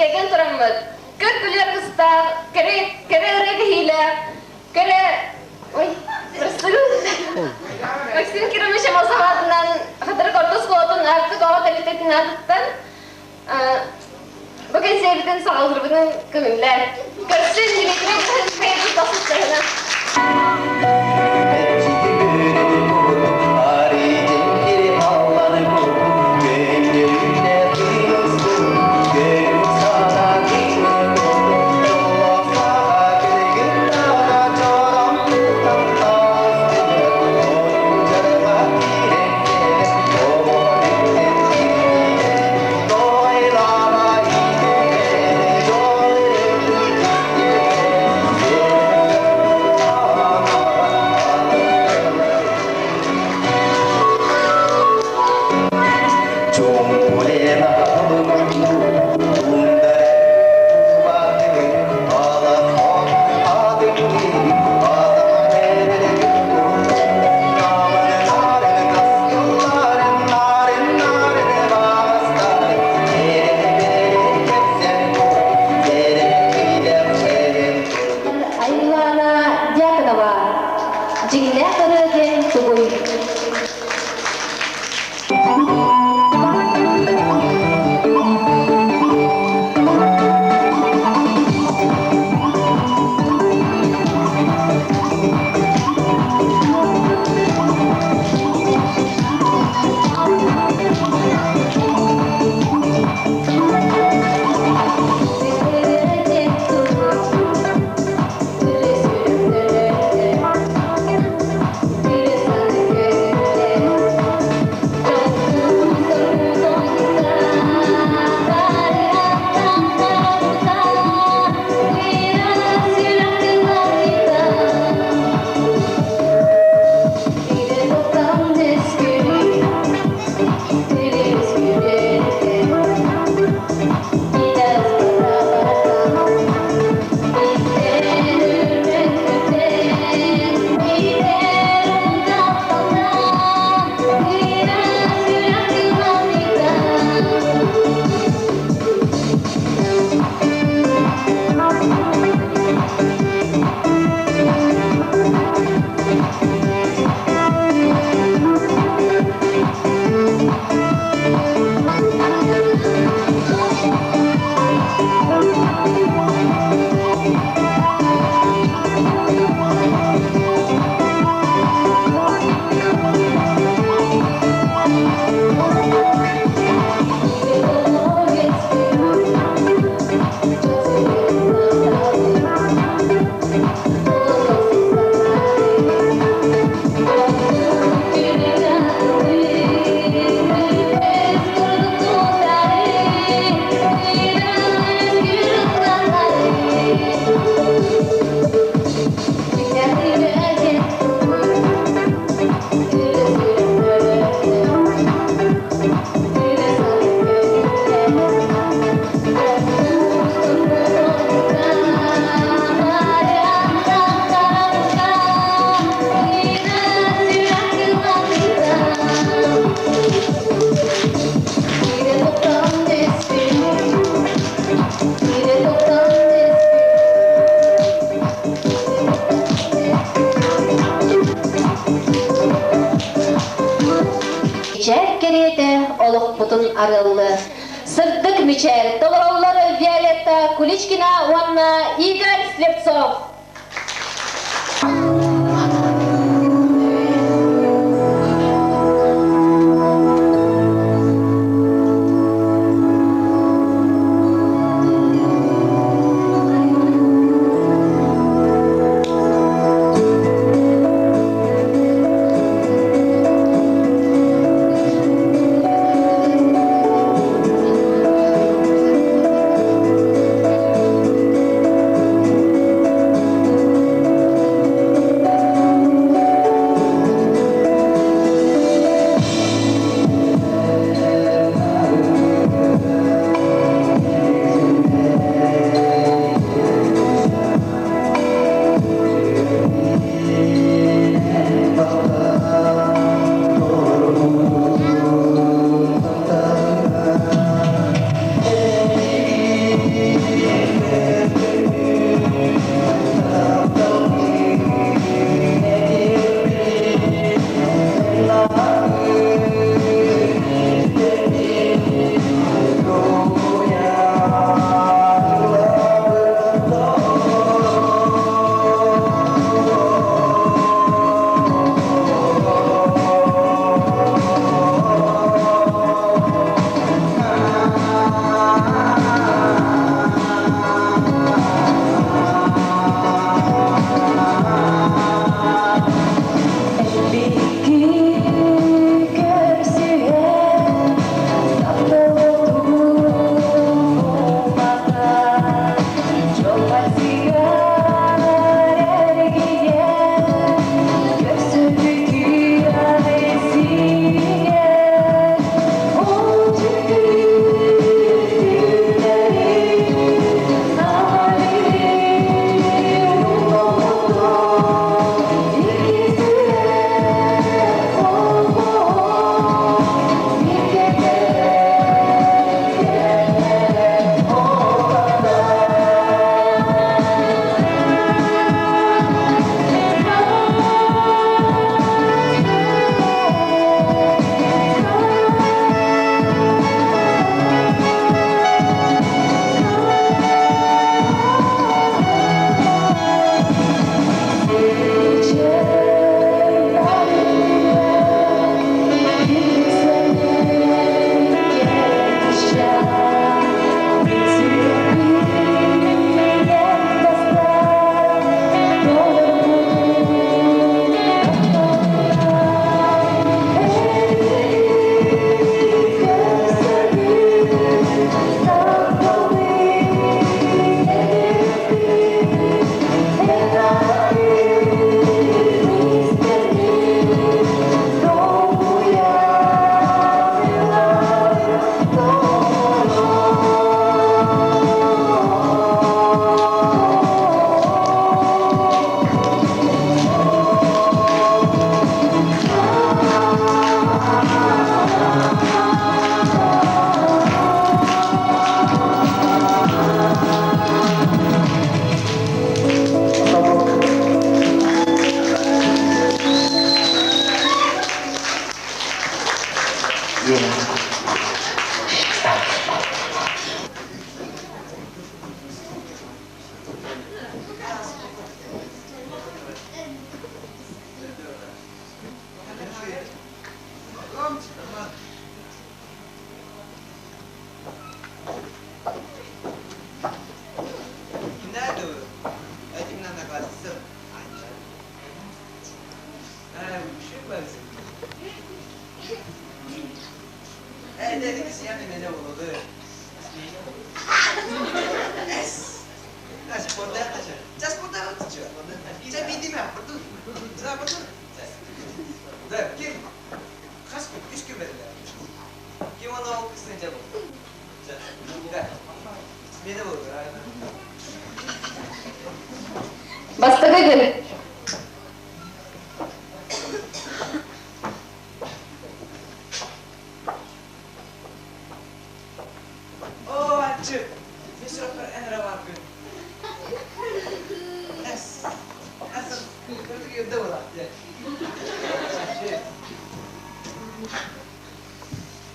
тиэрдэн тураммыт, көр-күлүөр кыстаах, кэрэ, кэрэ ырыа кэһиилээх, кэрэ... Ой, Максим Кирович Амосов аатынан Хатырык орто оскуолатын Аартык оҕо тэрилтэтин аатыттан бу кэнсиэрбитин саҕалыырбытын көҥүллээн. Көрсүн Дмитрий Михайлович тосуттарына. Айлана Дьяконова, дьиҥнээх ырыа диэн тугуй? Мичээр кэриэтэ олохпутун арыллы. Сырдык мичээр толороллор Виолетта Куличкина уонна Игорь Слепцов. Бастакы күн.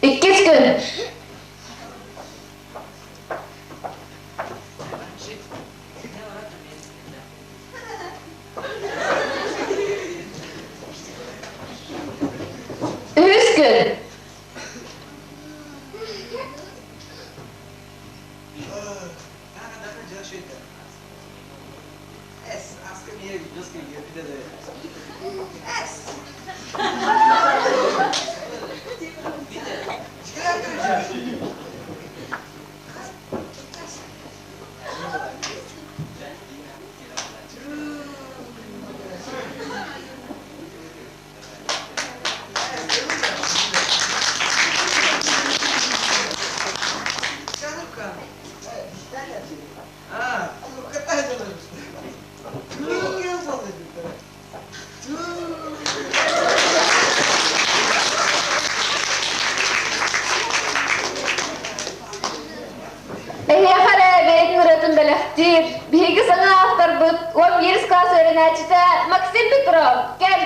Иккис күн. Үһүс күн. Эһиэхэ эрэ бэйэтин ырыатын бэлэхтиир, биһиги саҥа авторбыт 11 класс үөрэнээччитэ Максим Петров, кэл!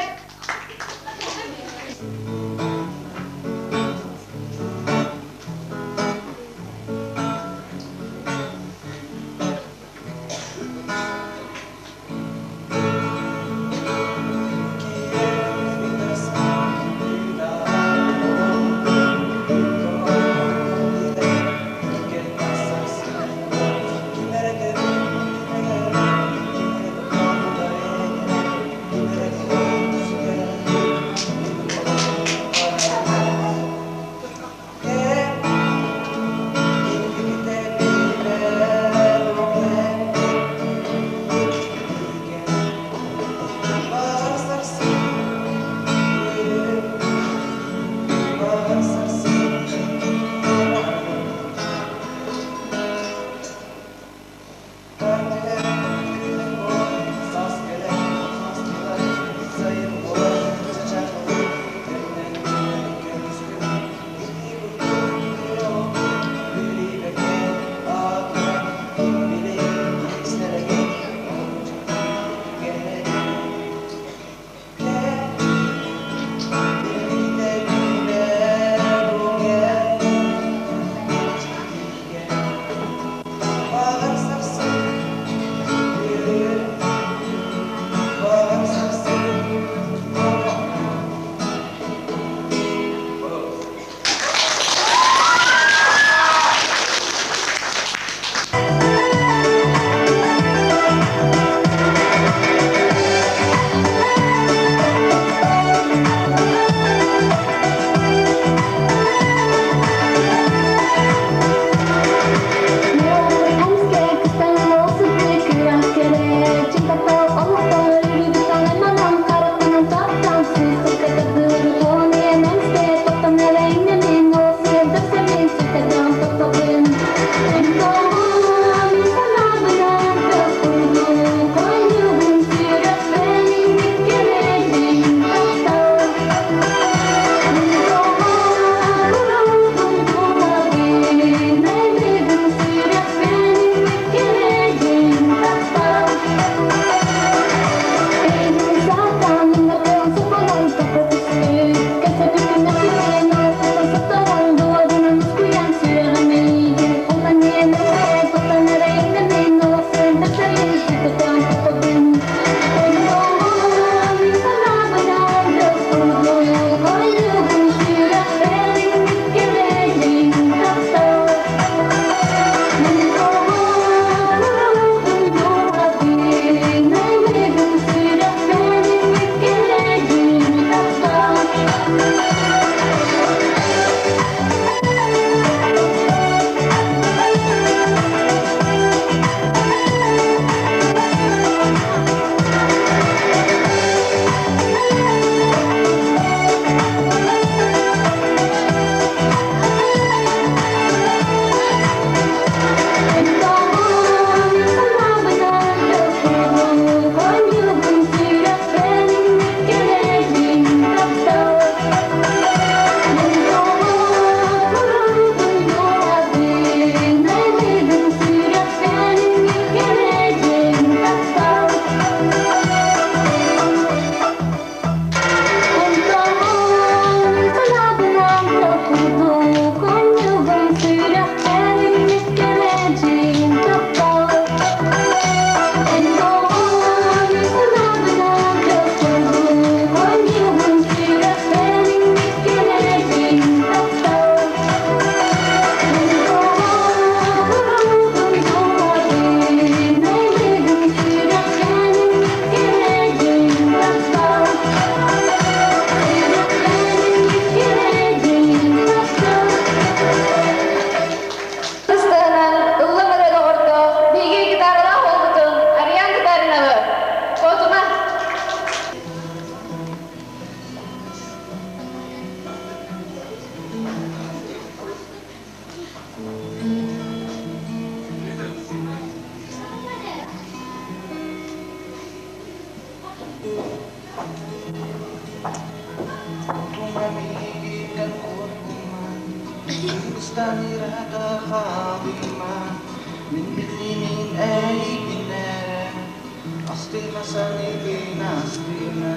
Саныыбын астына,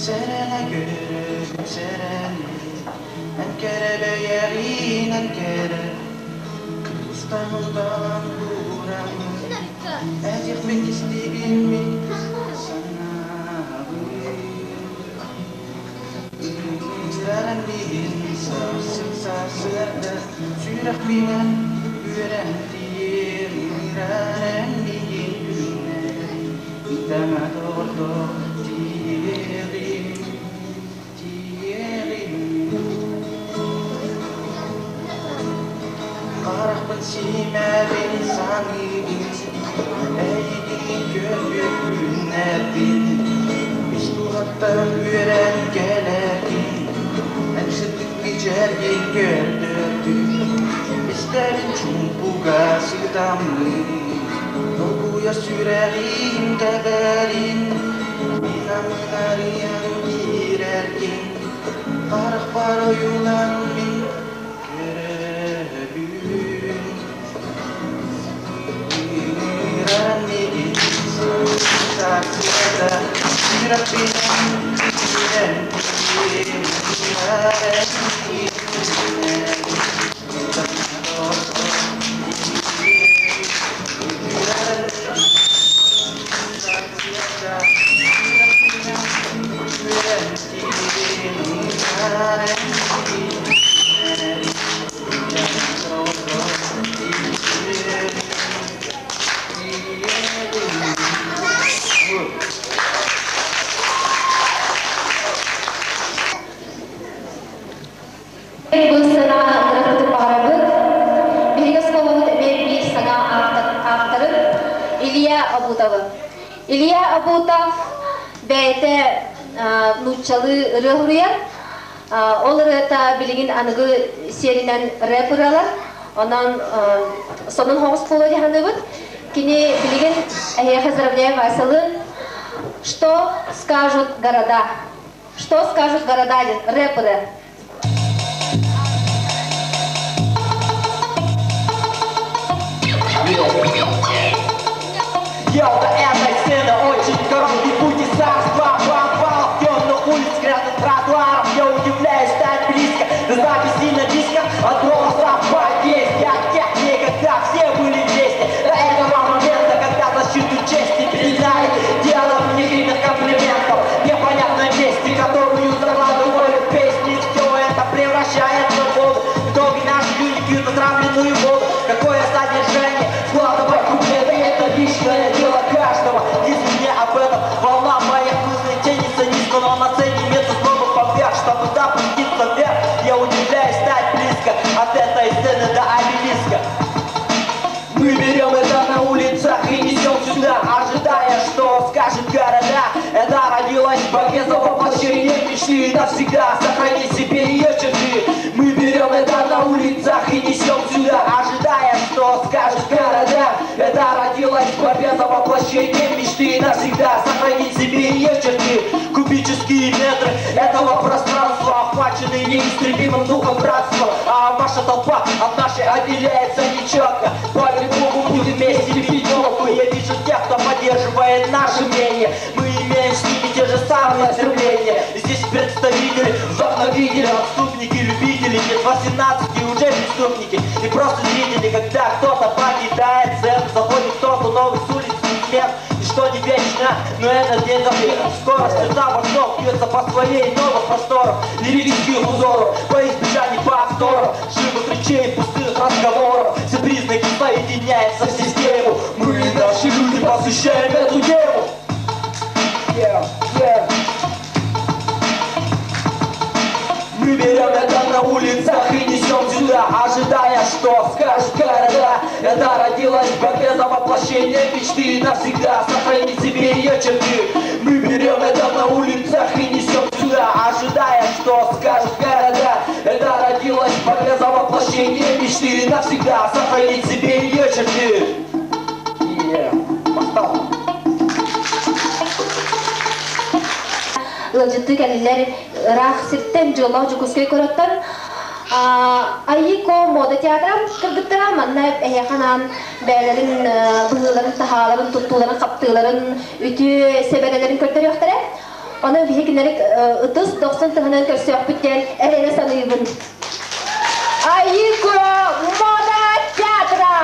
сэрэнэ көрөбүн сэрэнэ, эн кэрэ бэйэҕин эн кэрэ, кыбыстан усталан тураммын, этиэхпин истибин мин санаабын. Ыҥыраран миигин сарсын сарсыарда сүрэхпинэн үөрэн тиийэр ыҥыраран миигин күннэри итама доҕордоо тиийиэҕим тиийиэҕим Харахпын симэбин саныыбын Эйигин көрбүт күннэрбин Ис дууһаттан үөрэн кэлэргин Эн сырдык мичээргин көрдөрдүм Истэрин чуумпуга сытаммын Долгуйар сүрэҕим тэбэрин Мин амынарыйан киирэргин Харахпар ойуулан мин Көрөбүн ыҥыран миигин сарсыарда сүрэхпинэн киирэн ыҥыран Бу саҥа ырыабытын баҕарабыт. Биһиги оскуолабыт эмиэ биир саҥа авторын Илья Обутовы. Илья Обутов бэйэтэ нууччалыы ырыа суруйар. Ол ырыата билигин аныгы сиэринэн рэп ырыалар. Онон сонун соҕус буолуо дии саныыбыт. Кини билигин эһиэхэ заровняем Васялыын «Что скажут города?» «Что скажут города» диэн рэп ырыа. Елда этой сцены очень короткий путь из царства Вал, темных улиц, грязных тротуаров Я удивляюсь так близко до записи на дисках От голоса есть Я тех никогда все были вместе До этого момента, когда защиту чести признали Делом невинных комплиментов В непонятном месте, которую закладывали в песни Все это превращается в воду В итоге наши люди пьют отравленную воду Какое содержание вкладывать куплеты Это личное дело каждого Если мне об этом волна моих мыслей тянется низко Но на сцене нет снова поверх, чтобы запуститься вверх Я удивляюсь стать близко от этой сцены до обелиска мы берем это на улицах и несем сюда, ожидая, что скажет города. Это родилась в борьбе за воплощение мечты навсегда сохранить себе ее черты. Мы берем это на улицах и несем сюда, ожидая, что скажет города. Это родилась в борьбе за воплощение мечты навсегда сохранить себе ее черты. Кубические метры этого пространства охвачены неистребимым духом братства. А ваша толпа от нашей отделяется нечетко. Поверь Богу, будем вместе лепить новую. Я вижу тех, кто поддерживает наше мнение. Мы имеем с ними те же самые стремления. Здесь представители, вдохновители, отступники, любители. Нет 18 уже преступники. И просто зрители, когда кто-то покидает сцену, заходит кто-то новый с улицы смех. Ничто не вечно, но этот день запрет. Скорость сердца вождов бьется по своей новых просторов, лирических узоров, по избежанию повторов, живых речей, пустых разговоров. Все признаки соединяются в систему. Мы, наши люди, посвящаем эту тему. Yeah, yeah. Мы берем это на улицах и несем сюда, ожидая, что скажут города. Это родилась в борьбе за воплощение мечты навсегда сохранить себе ее черты. Мы берем это на улицах и несем сюда, ожидая, что скажут города. Это родилась в борьбе за воплощение мечты навсегда сохранить себе ее черты. Yeah. Махтал. Ыалдьыттыы кэллилэр ыраах сиртэн дьоллоох Дьокуускай куораттан. Айико мода театра кыргыттара манна эһиэхэ анаан бэйэлэрин быһыыларын, таһааларын, туттууларын, хаптыыларын, үтүө сэбэрэлэрин көрдөрүөхтэрэ. Онон биһи кинилэри ытыс дохсун тыһынан көрсүөхпүт диэн эрэнэ саныыбын. Айико мода театра!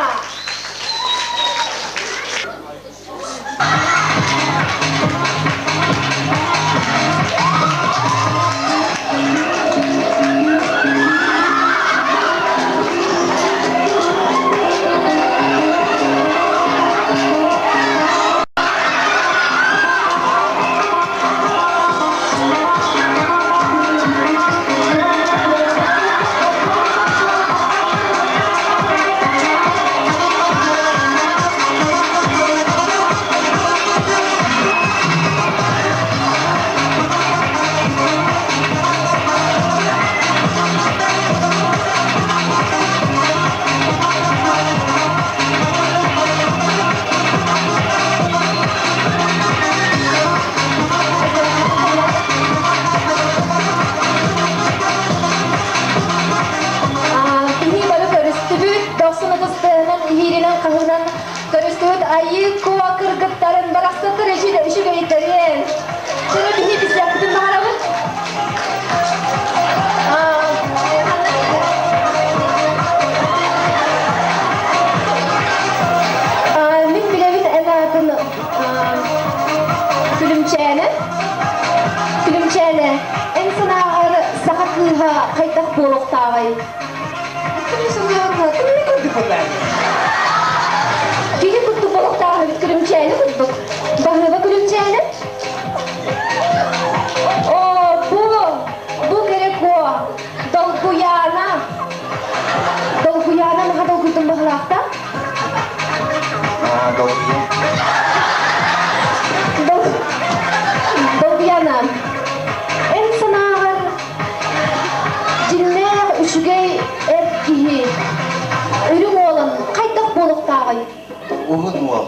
Биһи бары көрүстүбүт, дохсун ытыстыһынан, иһииринэн, хаһынан көрүстүбүт айыы куо кыргыттарын барахсаттар үчүгэйдэрин. Чөрө биһи бисиэхпитин баҕарабыт. Мин билэбин эн аатын Күлүмчээнэ. Күлүмчээнэ, эн санааҕар саха кыыһа хайдах буолуохтааҕый? Кини курдук буолуохтаах эбит Күлүмчээнэ курдук. Баһыыба Күлүмчээнэ. Оо, бу, бу кэрэ куо, Долгуйаана. Долгуйаана наха долгуйдум баһылаахта. Долгуйа. Долгуйаана, эн санааҕар дьиҥнээх үчүгэй эр киһи үрүҥ уолун хайдах буолуохтааҕый? Уһун уол.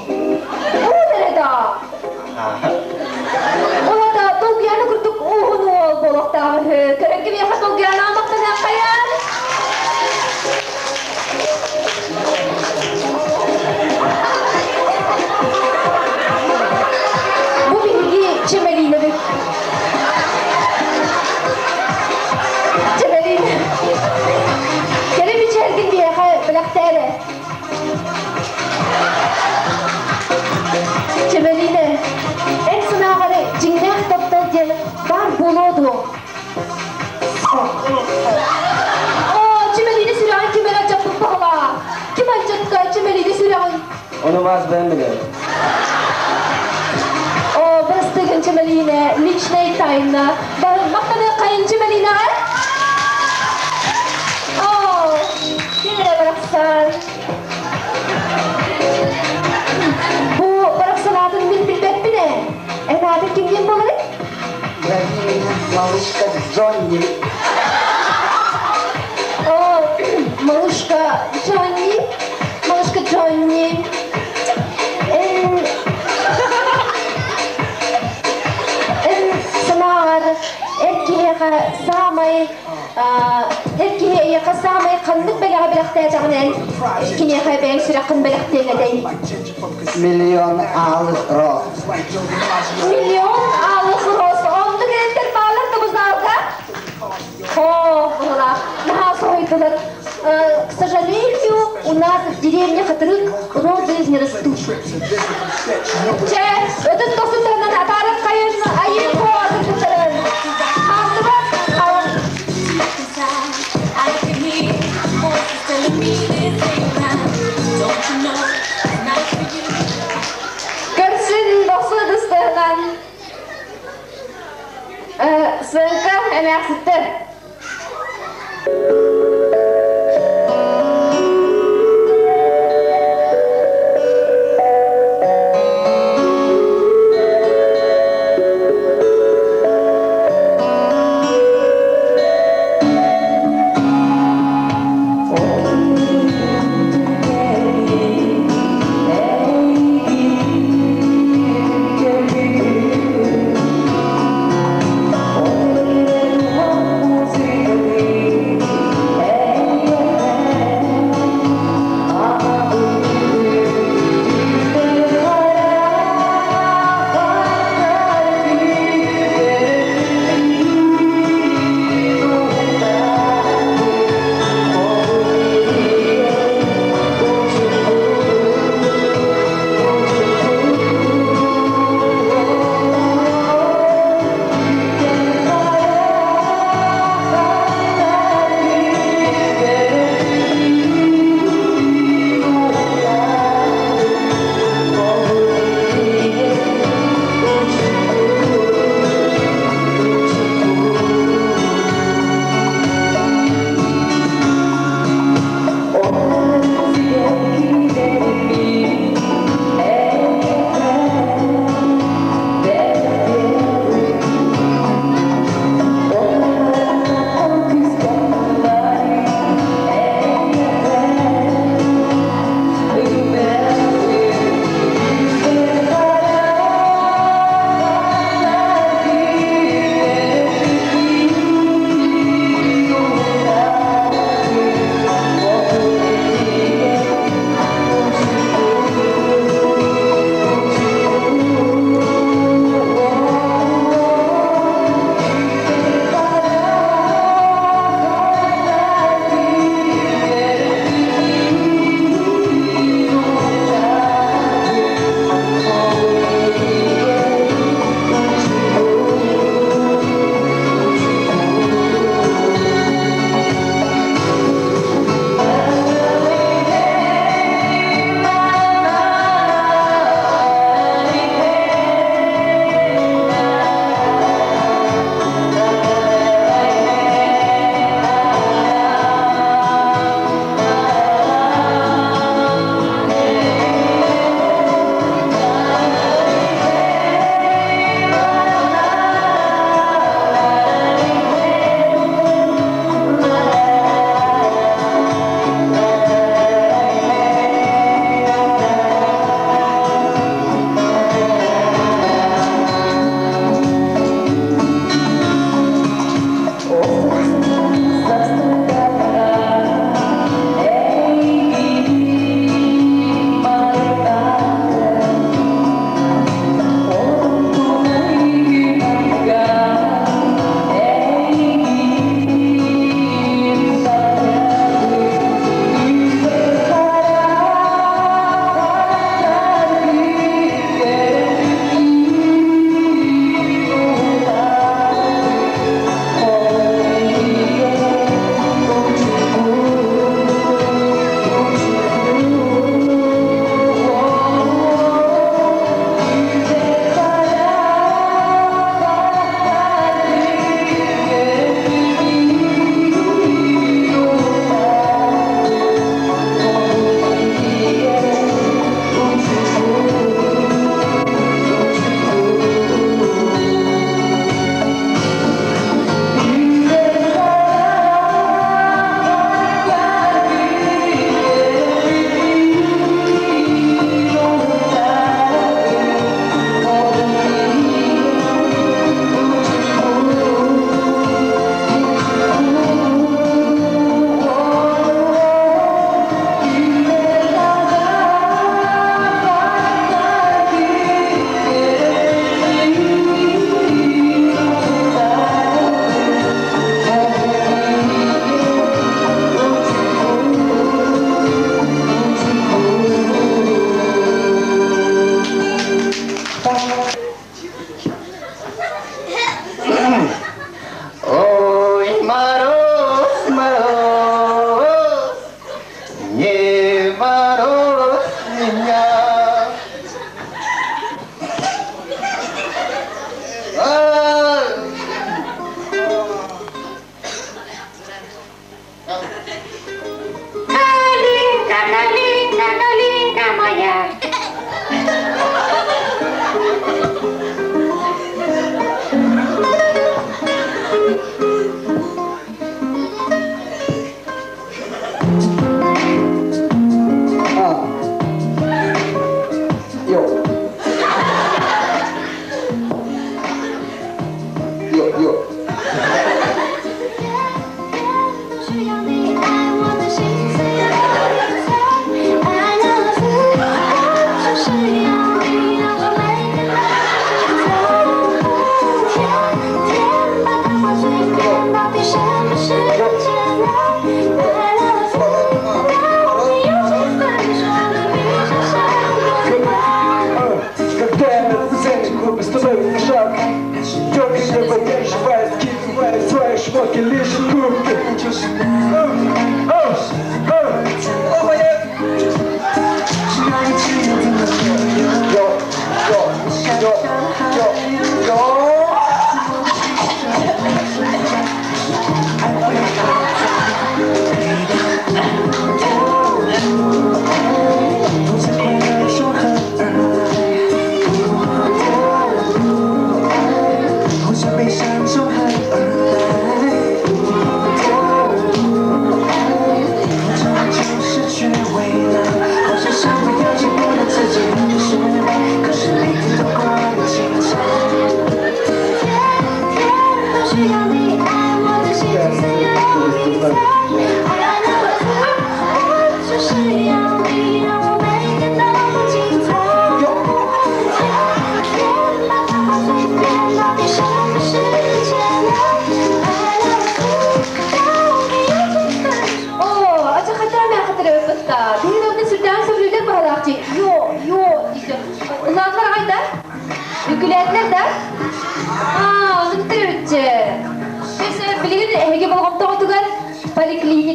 Уһун эрэ даа. Ол Долгуйаана курдук уһун уол буолуохтааҕа үһү. Көрөн кимиэхэ Долгуйаана махтаныаххайан. Бу биһиги Чэмэлиинэбит. Чэмэлиинэ. Кэлин бичэргин биһиэхэ бэлэхтээрэ. Чэмэлиинэ, эн санааҕар дьиҥнээх таптал диэн баар буолуо дуо? Оо, Чэмэлиинэ сүрэҕин ким эрэ алдьаппыт баҕалаа. Ким алдьатта Чэмэлиинэ сүрэҕин? Ону баас бэйэм билэбин. Оо, бырастыгын Чэмэлиинэ, личнэй тайна. Махтаныаххайын Чэмэлиинэҕэ. Оо, ким эрэ барахсан. Бу барахсан аатын мин билбэппин ээ. Эн аатын ким диэн буоларый? Зови меня малышка Джонни. О, малышка Джонни, малышка Джонни. Эн, эн санааҕар эр киһиэхэ саамай эр киһи эйиэхэ саамай ханнык бэлэҕи бэлэхтээтэҕинэ эн киниэхэ бэйэҥ сүрэххин бэлэхтиэҥ этэй? Миллион алых роз. Миллион алых роз. Оннук эрэттэр баалар да бу залга? О, наһаа соһуйдулар. К сожалению, у нас в деревне Хатырык розы не растут. Чэ, ытыс тосутарынан атаарар хайын айыы куо Хаастыбат Көрсүн дохсун ытыстыһынан Сыҥка эмээхситтэр.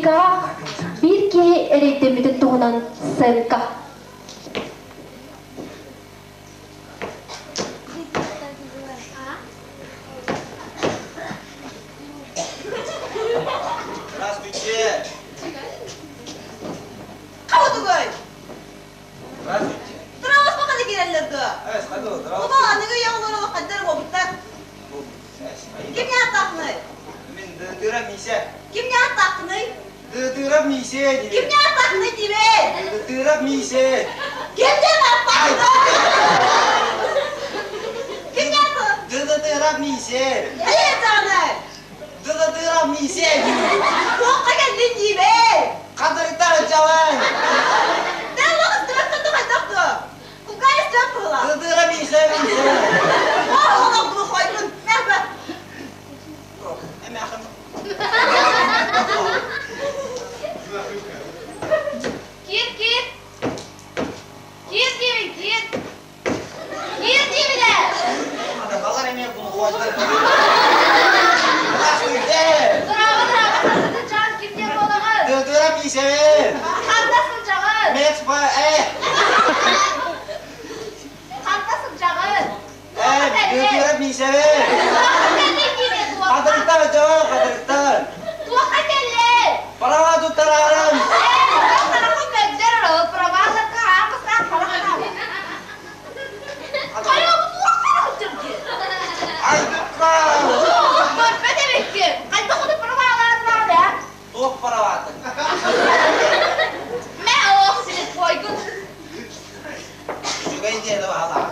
Наркотикаҕа биир киһи эрэйдэммитин туһунан сценка. Здравствуйте! Хабытыгай! Здравствуйте! Здравствуй, пока киреллер дуо? Здравствуйте! Бу аныгы яҕылары хаддар буолбуттар. Ким ааттааххыный? Мин Дыдыра Миисэ. Ким ааттааххыный? Дыдыра Миисэ Ким ааттааххыный диибин? Дыдыра Миисэ. Ким диэн ааттааххыный? Ким ааттааххыный? Дыдыра Миисэ. Хайа даҕаны? Дыдыра Миисэ. Туохха кэллин диибин? Хатырыктар ычалан. Дэн лох истибэт хайдах дуо? Кулгаах истибэт быһыылаах. Дыдыра Миисэ Миисэ. Олох глухойгун. Мэ Эмээхин. Киир, киир! Киир диибин, киир! Киир диибин ээ! Балар эмиэ глухойдар. Здравствуйте! Здорово, здорово, сылдьан ким диэн буолаҕын? Дыдыра Миисэбин. Ханна сылдьаҕын? Мецпа э. Ханна сылдьаҕын? Э, Дыдыра Миисэбин. Туохха кэллиҥ диибин, туохха? Хатырыктар ычалан, хатырыктар. Туохха кэллиҥ? Права туттараарым. Ээ, тарахын мөлдөр орол, праваларга аамыстаах харахтаах. Хайа, бу туохха сылдьар Айдыкка! Көрбөт эбиккин. Хайдах ону правалаан ээ? Туох правата? Мэ олох силит бойгун. Үчүгэй диэни баһалаах.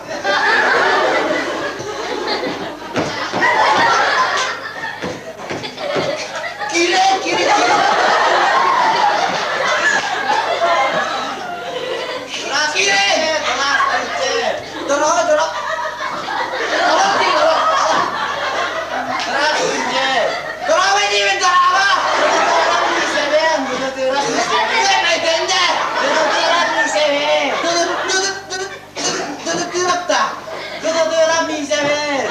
Кире, кире, кире! Здравствуйте! Здравствуйте! Здорово, здорово! Здорово, здорово! Здравствуйте! Здорово, диибин, здорово! Здорово, Миисэбин!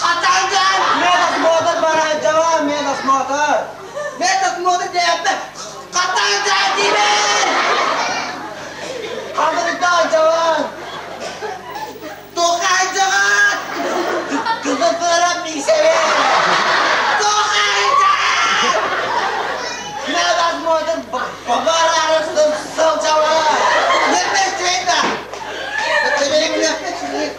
Хатанган! Медосмотр барааччаба, медосмотр! Медосмотр диэппэ! Хатанган диибин! Хатырыктааччабан! Тухайдьаҕат! Дыдытыра Миисэбин! Тухайдьаҕат! Медосмотр бараары сылдьабын! Нөппөччүөйдэ! Миисэбин!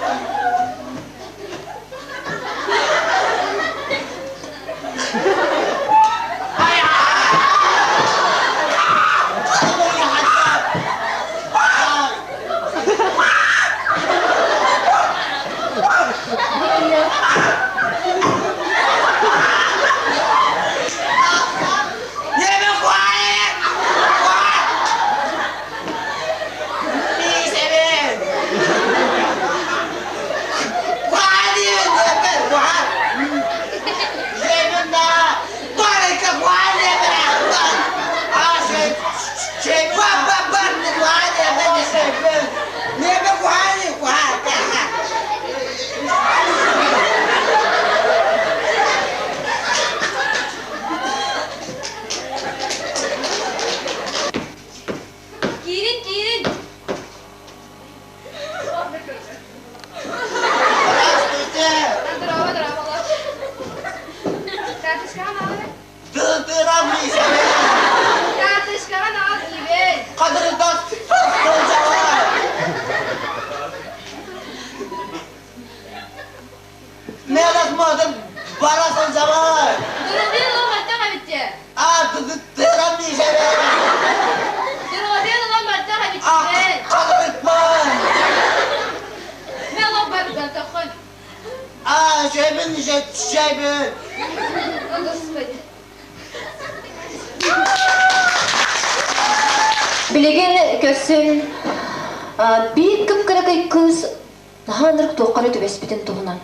Киирин, киирин. Здравствуйте! Здорово, здорово. Карточкаҕын аҕал. Дыдыра Миисэбин! Карточкаҕын аҕал диибин. Хатырыктан сылдьабын! Медосмотр бара сылдьабын! Дырыбыан ол маттах эбиттэ. А, дыдыра Миисэбин! Дырыбыан ол маттах А, эбиттэ. хатырыкпын! Мэ олох барбытан тоххон. А, шөбүн, шөбүн! О, Господи. Билигин көрсүн биир кып-кыракый кыыс наһаа ынырык туохха эрэ түбэспитин туһунан.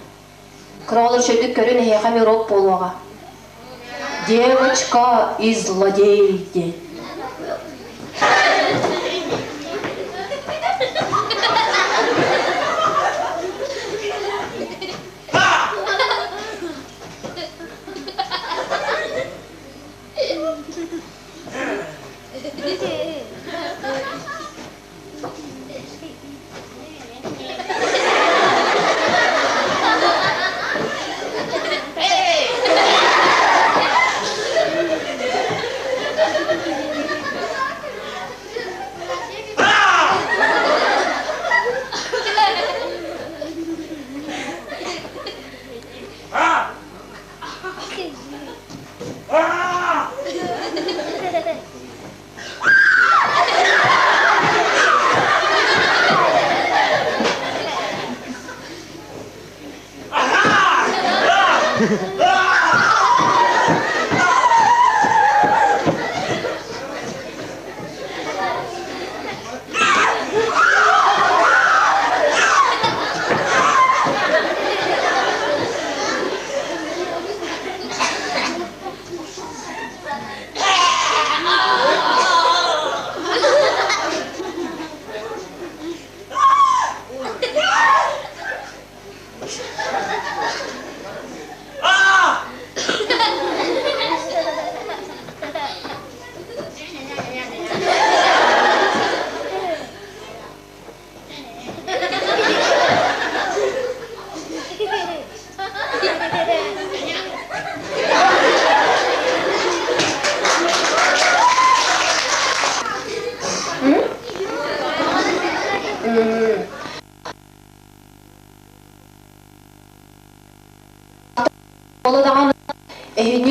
Кыра үчүгэйдик көрүн эһиэхэ эмиэ уруок буолуоҕа. Девочка и злодей диэн.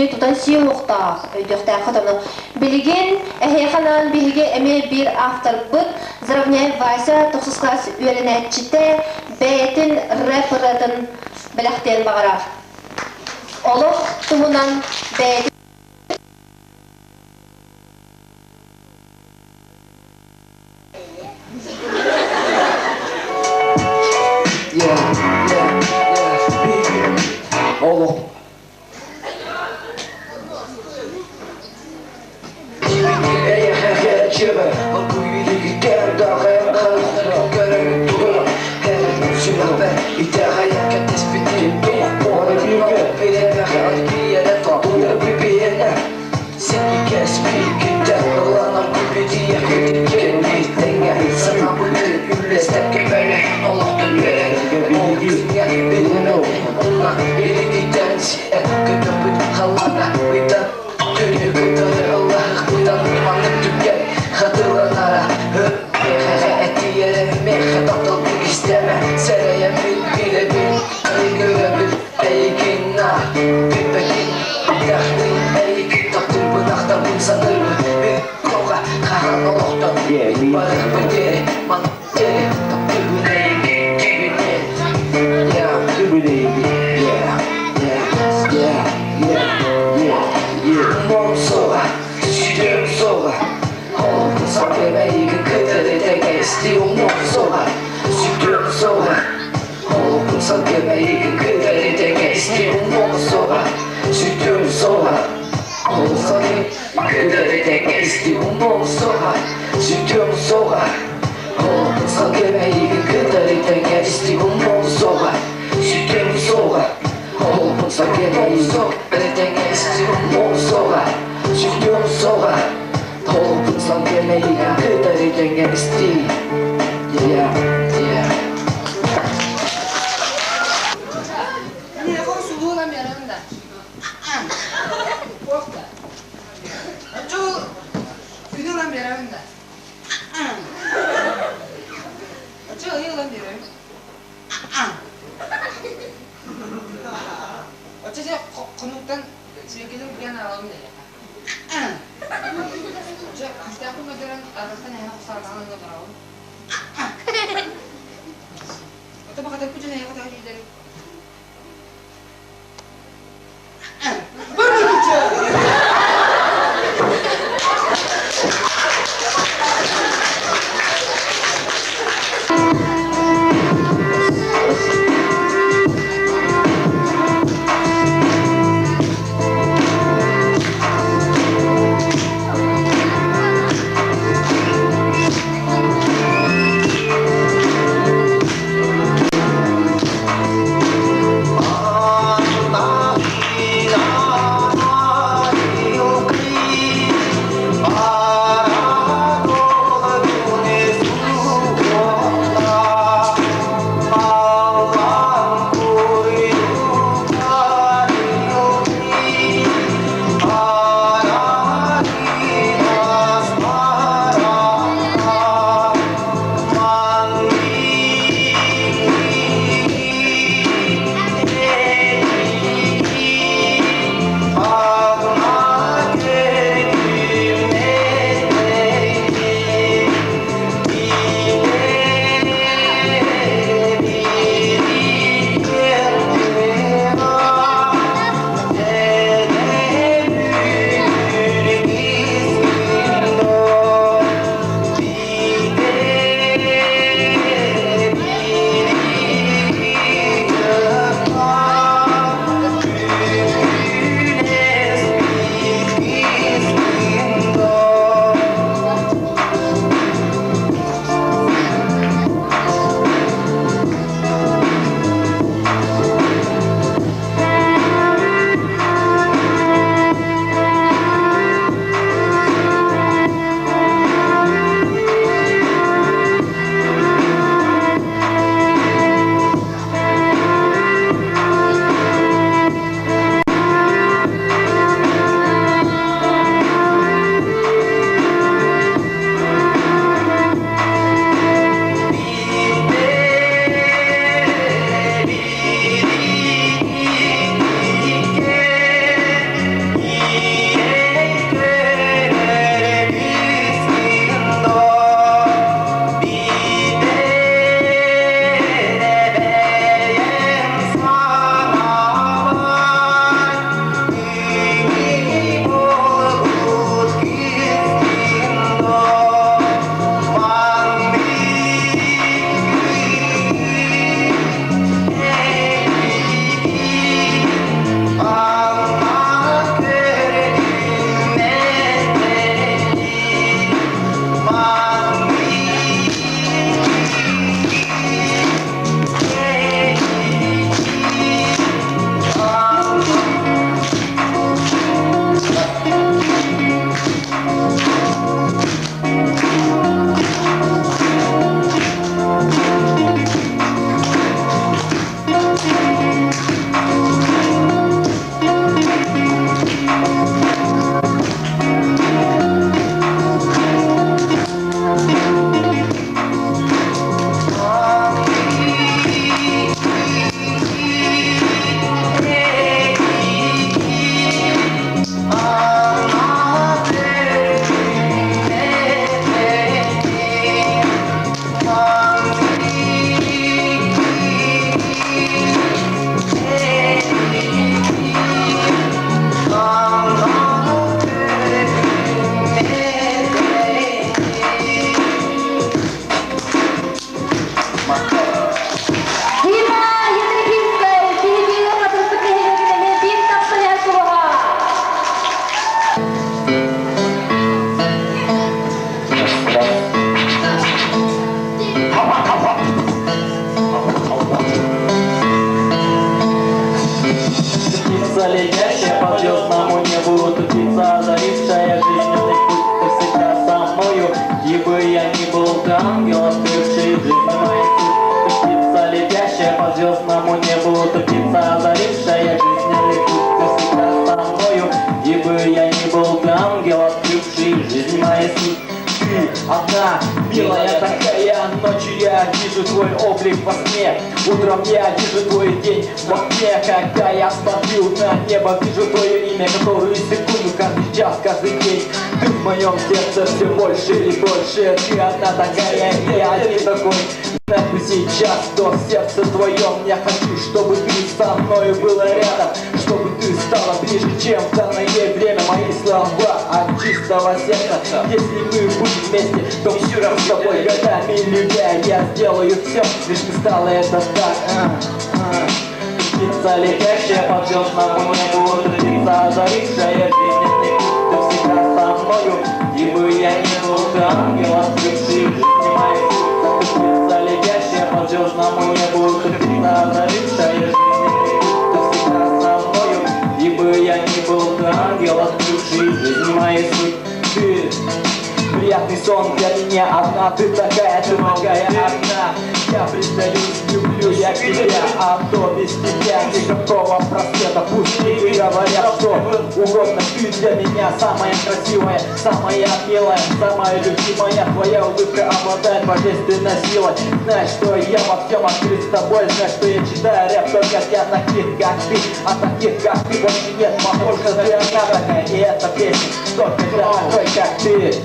Кини тутан сиэ уохтаах, өйдүөхтээххит ону. Билигин эһиэхэ анаан биһиги эмиэ биир авторбыт Заровняев Вася тохсус класс үөрэнээччитэ бэйэтин рэп ырыатын бэлэхтиэн баҕарар. Олох туһунан бэйэтин Yeah, yeah, yeah. Олох. Милая такая, ночью я вижу твой облик во сне. Утром я вижу твой день в окне. Когда я смотрю на небо, вижу твое имя. Которую секунду, каждый час, каждый день. Ты в моем сердце все больше и больше. Ты одна такая, я один такой. Знать бы сейчас, что в сердце твоем. Я хочу, чтобы ты со мною была рядом, чтобы ты стала ближе, чем в данное время. Мои слова от чистого сердца. Если мы будем вместе, то все с тобой годами любя. Я сделаю все, лишь бы стало это так. Птица, летящая по звездному небу, ты птица, озарившая жизненный путь. Ты всегда со мною, и бы я ни был, ты ангел, открывший в жизни мою суть. Ты птица, летящая по звездному небу, ты птица, озарившая жизненный путь. Ты всегда со мною, и бы я ни был, ты ангел, открывший в жизни мою суть. Ты приятный сон для меня одна, ты такая одна. Я признаюсь, люблю я тебя, а то без тебя никакого просвета. Пусть люди говорят что угодно, ты для меня самая красивая, самая милая, самая любимая. Твоя улыбка обладает божественной силой. Знай, что я во всем открыт с тобой, знай, что я читаю рэп только для таких, как ты. А таких, как ты, больше нет, потому что ты одна такая, и эта песня только для такой, как ты.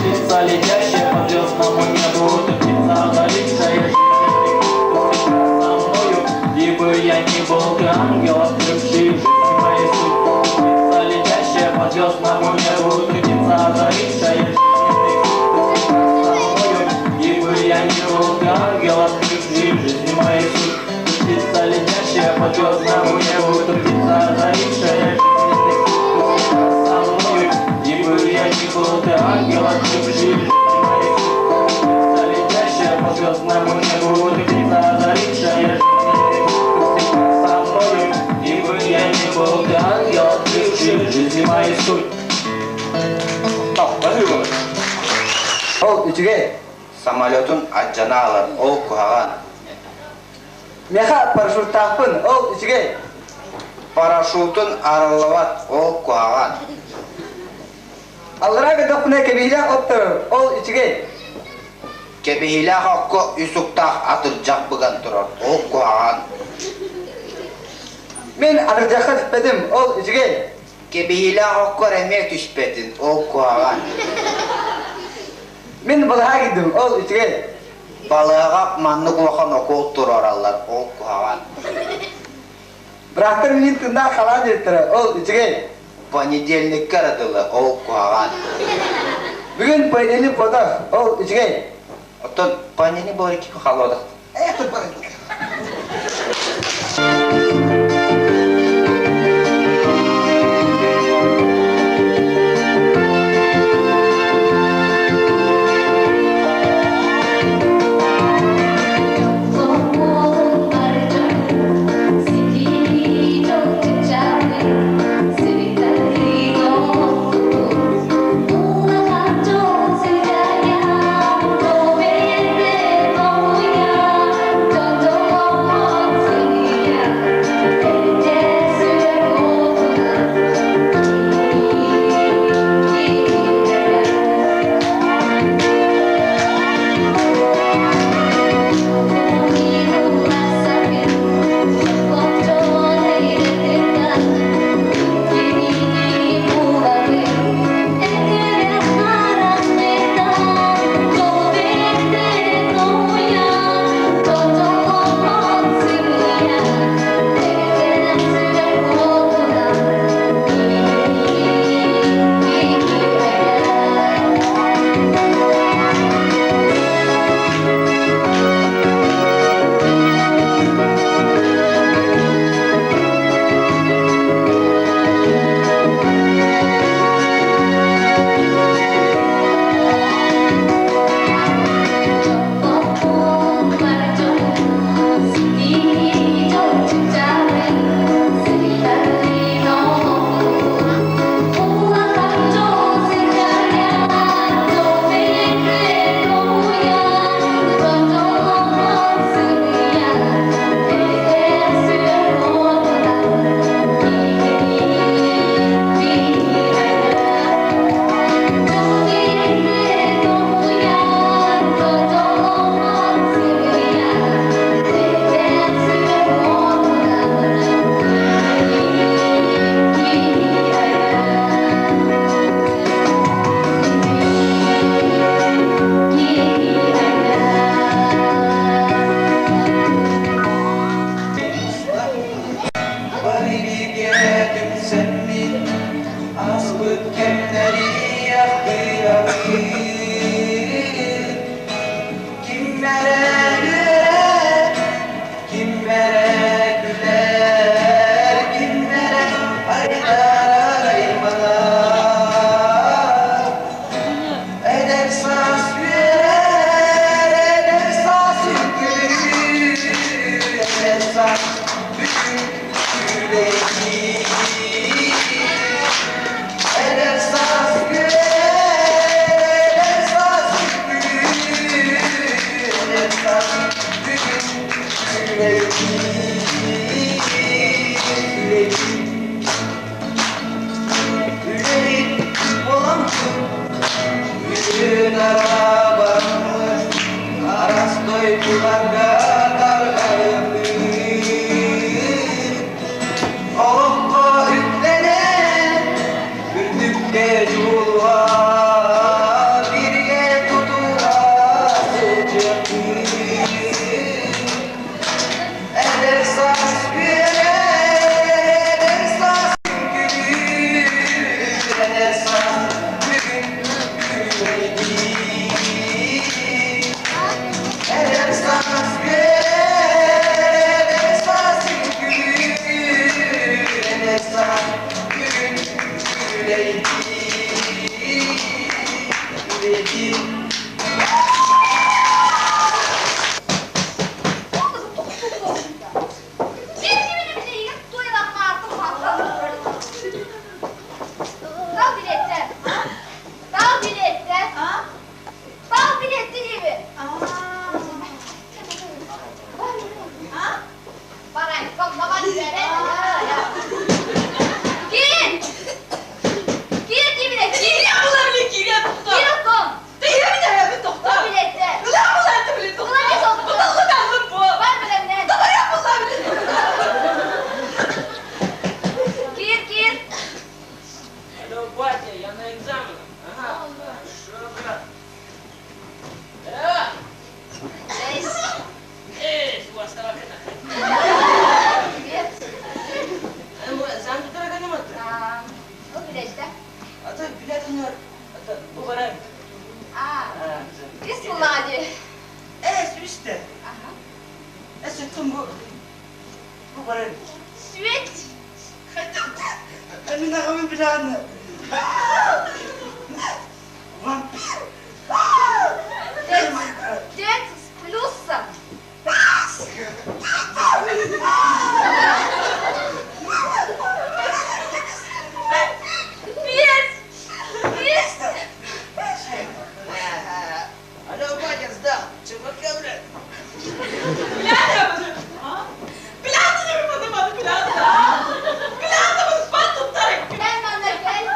Птица, летящая по звездному небу, ты птица, озарившая жизненный путь. Ты всегда со мною, где бы я ни был, ты ангел, открывший в жизни мою суть. Ты птица, летящая по звездному небу, ты птица, озарившая жизненный путь. Ты всегда со мною, где бы я ни был, ты ангел, открывший в жизни мою суть. Ты птица, летящая по звездному небу, ты птица, озарившая жизненный путь. Ты всегда со мною, где бы я ни был, ты ангел, открывший в жизни мою суть. Ты птица, летящая по звездному небу, ты птица, озарившая жизненный путь. Ты всегда со мною, где бы я ни был, ты ангел, открывший в жизни мою суть. Ол үчүгэй. Самолетун алдьанан хаалар, ол куһаҕан. Миэхэ парашюттаахпын, ол үчүгэй. Парашютун арыллыбат, ол куһаҕан. Аллараа көттөхпүнэ кэбиһиилээх от турар, ол үчүгэй. Кэбиһиилээх окко үс уктаах атырдьах быган турар, ол куһаҕан. Мин атырдьахха түспэтим, ол үчүгэй. Кэбиһиилээх окко эмиэ түспэтин, ол куһаҕан. Мин балыыһаҕа киирдим, ол үчүгэй. Балыыһаҕа маннык улахан укуол туруораллар, ол куһаҕан. Быраастар миигин тыыннаах хаалан диэбиттэрэ, ол үчүгэй. Понедельникка эрэ дылы, ол куһаҕан. Бүгүн понедельник буолбатах, ол үчүгэй. Оттон понедельник буолар икки холодок. Это Ааспыт кэмнэри ахтыабыт, Ким эрэ үөрэр, ким эрэ күлэр, ким эрэ айдарар айманар. Эдэр саас үөрэр, эдэр саас үҥкүүлүүр, эдэр саас бүгүн күлэйдиир. Эдэр саас үөрэр, эдэр саас үҥкүүлүүр, эдэр саас бүгүн күлэйдиир, күлэйдиир. Үлэһит буоламмын, бүтүн арабаммын, араас дойдуларга тарҕайабын. Олоххо үктэнэн, үрдүккэ дьулуһан, бииргэ тутуһа сылдьыахпын. Эдэр саас үөрэр, эдэр саас үҥкүүлүүр, эдэр саас бүгүн күлэйдиир. Эдэр саас үөрэр, эдэр саас үҥкүүлүүр, эдэр саас бүгүн күлэйдиир, күлэйдиир. Тал билетте. Тал билетте. Тал билетте диэби. Барай, Кир! Кир диэбинэ, кир! Кир оттон! Тал билетте. Бар билемнен. Кир, кир! Алло, батя, я на экзаменах. Ага. Шо, брат? Эй, Привет. Ол билетте. А, үс буллаҕа дии. Аха. Сүөт! Төрт, төрт с плюсом. Биэс! Биэс! Алло, батя, сдал. ЧВК, блядь. Кэл манна кэл.